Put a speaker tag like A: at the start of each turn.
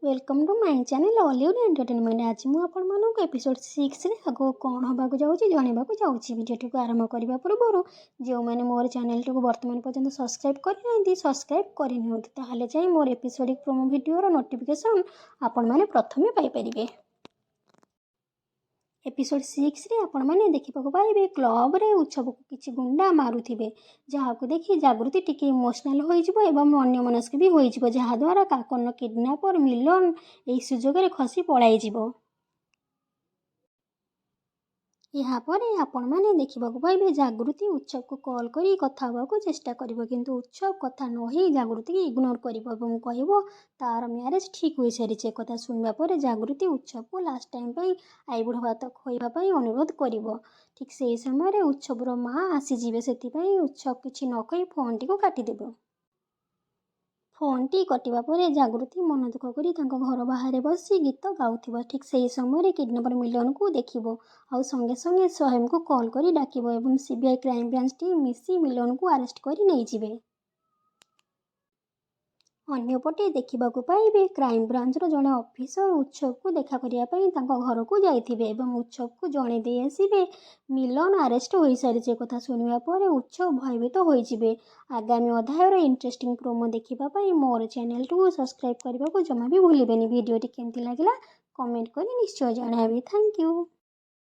A: Welcome to my channel Ollywood Entertainment। ଆଜି ମୁଁ ଆପଣମାନଙ୍କୁ ଏପିସୋଡ଼ 6ରେ ଆଗକୁ କ'ଣ ହେବାକୁ ଯାଉଛି ଜଣାଇବାକୁ ଯାଉଛି। ଭିଡ଼ିଓଟିକୁ ଆରମ୍ଭ କରିବା ପୂର୍ବରୁ ଯେଉଁମାନେ ମୋର ଚ୍ୟାନେଲଟିକୁ ବର୍ତ୍ତମାନ ପର୍ଯ୍ୟନ୍ତ ସବସ୍କ୍ରାଇବ୍ କରିନାହାନ୍ତି, ସବସ୍କ୍ରାଇବ୍ କରିନିଅନ୍ତୁ। ତାହେଲେ ଯାଇ ମୋର ଏପିସୋଡ଼ିକ୍ ପ୍ରୋମୋ ଭିଡ଼ିଓର ନୋଟିଫିକେସନ୍ ଆପଣମାନେ ପ୍ରଥମେ ପାଇପାରିବେ। ଏପିସୋଡ଼ 6ରେ ଆପଣମାନେ ଦେଖିବାକୁ ପାଇବେ, କ୍ଲବରେ ଉତ୍ସବକୁ କିଛି ଗୁଣ୍ଡା ମାରୁଥିବେ, ଯାହାକୁ ଦେଖି ଜାଗୃତି ଟିକେ ଇମୋସନାଲ୍ ହୋଇଯିବ ଏବଂ ଅନ୍ୟମନସ୍କ ବି ହୋଇଯିବ, ଯାହାଦ୍ୱାରା କାକନ କିଡ଼ନାପର ମିଲନ ଏହି ସୁଯୋଗରେ ଖସି ପଳାଇଯିବ। ଏହାପରେ ଆପଣମାନେ ଦେଖିବାକୁ ପାଇବେ, ଜାଗୃତି ଉତ୍ସବକୁ କଲ୍ କରି କଥା ହେବାକୁ ଚେଷ୍ଟା କରିବ। କିନ୍ତୁ ଉତ୍ସବ କଥା ନ ହେଇ ଜାଗୃତିକୁ ଇଗ୍ନୋର କରିବ ଏବଂ କହିବ ତା'ର ମ୍ୟାରେଜ୍ ଠିକ୍ ହୋଇସାରିଛି। ଏକଥା ଶୁଣିବା ପରେ ଜାଗୃତି ଉତ୍ସବକୁ ଲାଷ୍ଟ ଟାଇମ୍ ପାଇଁ ଆଇବୁଢ଼ା ଭାତ ଖୋଇବା ପାଇଁ ଅନୁରୋଧ କରିବ। ଠିକ୍ ସେହି ସମୟରେ ଉତ୍ସବର ମା ଆସିଯିବେ। ସେଥିପାଇଁ ଉତ୍ସବ କିଛି ନ କହି ଫୋନ୍ଟିକୁ କାଟିଦେବ। ଫୋନ୍ଟି କଟିବା ପରେ ଜାଗୃତି ମନ ଦୁଃଖ କରି ତାଙ୍କ ଘର ବାହାରେ ବସି ଗୀତ ଗାଉଥିବ। ଠିକ୍ ସେହି ସମୟରେ କିଡ଼ନାପର ମିଲନକୁ ଦେଖିବ ଆଉ ସଙ୍ଗେ ସଙ୍ଗେ ସ୍ୱୟଂକୁ କଲ୍ କରି ଡାକିବ ଏବଂ ସିବିଆଇ କ୍ରାଇମବ୍ରାଞ୍ଚ ଟିମ୍ ମିଶି ମିଲନକୁ ଆରେଷ୍ଟ କରି ନେଇଯିବେ। ଅନ୍ୟପଟେ ଦେଖିବାକୁ ପାଇବେ, କ୍ରାଇମବ୍ରାଞ୍ଚର ଜଣେ ଅଫିସର ଉତ୍ସବକୁ ଦେଖା କରିବା ପାଇଁ ତାଙ୍କ ଘରକୁ ଯାଇଥିବେ ଏବଂ ଉତ୍ସବକୁ ଜଣାଇ ଦେଇ ଆସିବେ ମିଲନ ଆରେଷ୍ଟ ହୋଇସାରିଛି। ଏକଥା ଶୁଣିବା ପରେ ଉତ୍ସବ ଭୟଭୀତ ହୋଇଯିବେ। ଆଗାମୀ ଅଧ୍ୟାୟର ଇଣ୍ଟରେଷ୍ଟିଂ ପ୍ରୋମୋ ଦେଖିବା ପାଇଁ ମୋର ଚ୍ୟାନେଲଟିକୁ ସବସ୍କ୍ରାଇବ୍ କରିବାକୁ ଜମା ବି ଭୁଲିବେନି। ଭିଡ଼ିଓଟି କେମିତି ଲାଗିଲା, କମେଣ୍ଟ କରି ନିଶ୍ଚୟ ଜଣାଇବେ। Thank you.